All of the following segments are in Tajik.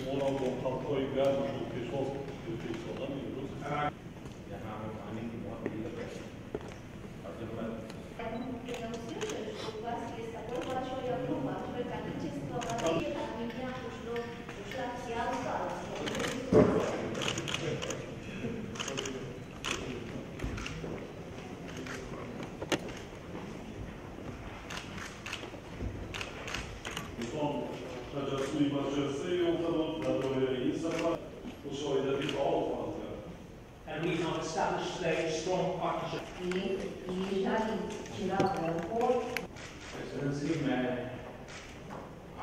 Шуморо бо қалбҳои гармашон пешвоз гирифта истодан имрӯз. تجسمی برجسته افتاد در دایره این سفر مشاهدتی فعال خواهد کرد. And we have established today a strong partnership. Excellency, मैं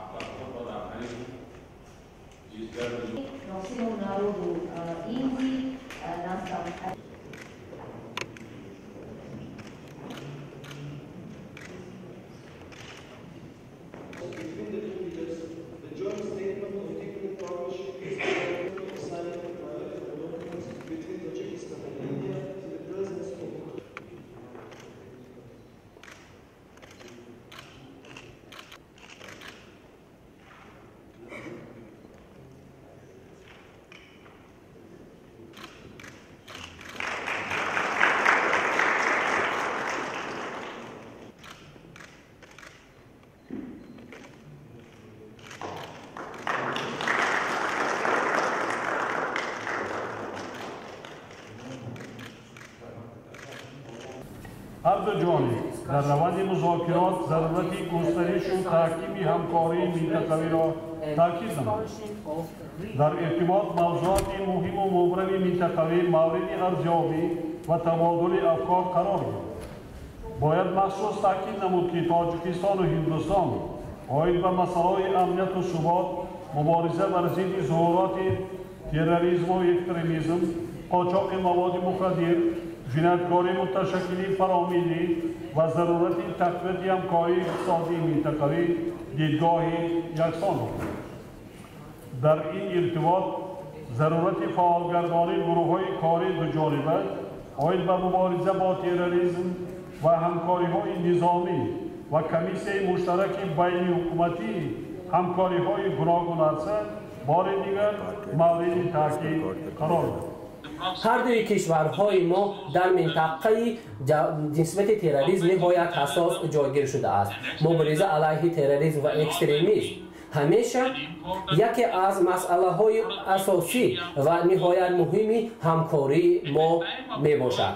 आपका बहुत बहुत आभारी हूँ जिस गर्व народу Индии нас там. Between the two leaders, the joint statement of deepening partnership is the signing of bilateral documents between Tajikistan and India in the presence of ҳар ду ҷониб дар раванди музокирот зарурати густаришу таҳкими ҳамкории минтақавиро таъкид намуд. Дар иртибот мавзӯоти муҳиму мубрами минтақавӣ мавриди арзёбӣ ва табодули афкор қарор гирифт. Бояд махсус таъкид намуд, ки Тоҷикистону Ҳиндустон оид ба масъалаҳои амнияту субот, мубориза бар зидди зуҳуроти терроризму экстремизм, қочоқи маводи мухаддир, ҷинояткории муташаккили фаромиллӣ ва зарурати тақвияти ҳамкории иқтисодии минтақавӣ дидгоҳи яксон доранд. Дар ин иртибот зарурати фаъолгардонии гурӯҳҳои кории дуҷониба оид ба мубориза бо терроризм ва ҳамкориҳои низомӣ ва комиссияи муштараки байниҳукуматии ҳамкориҳои гуногунарса бори дигар мавриди таъкид қарор дод. Ҳар дуи кишварҳои мо дар минтақаи нисбати терроризм ниҳоят ҳассос ҷойгир шудааст. Мубориза алайҳи терроризм ва экстремизм ҳамеша яке аз масъалаҳои асосӣ ва ниҳоят муҳими ҳамкории мо мебошад.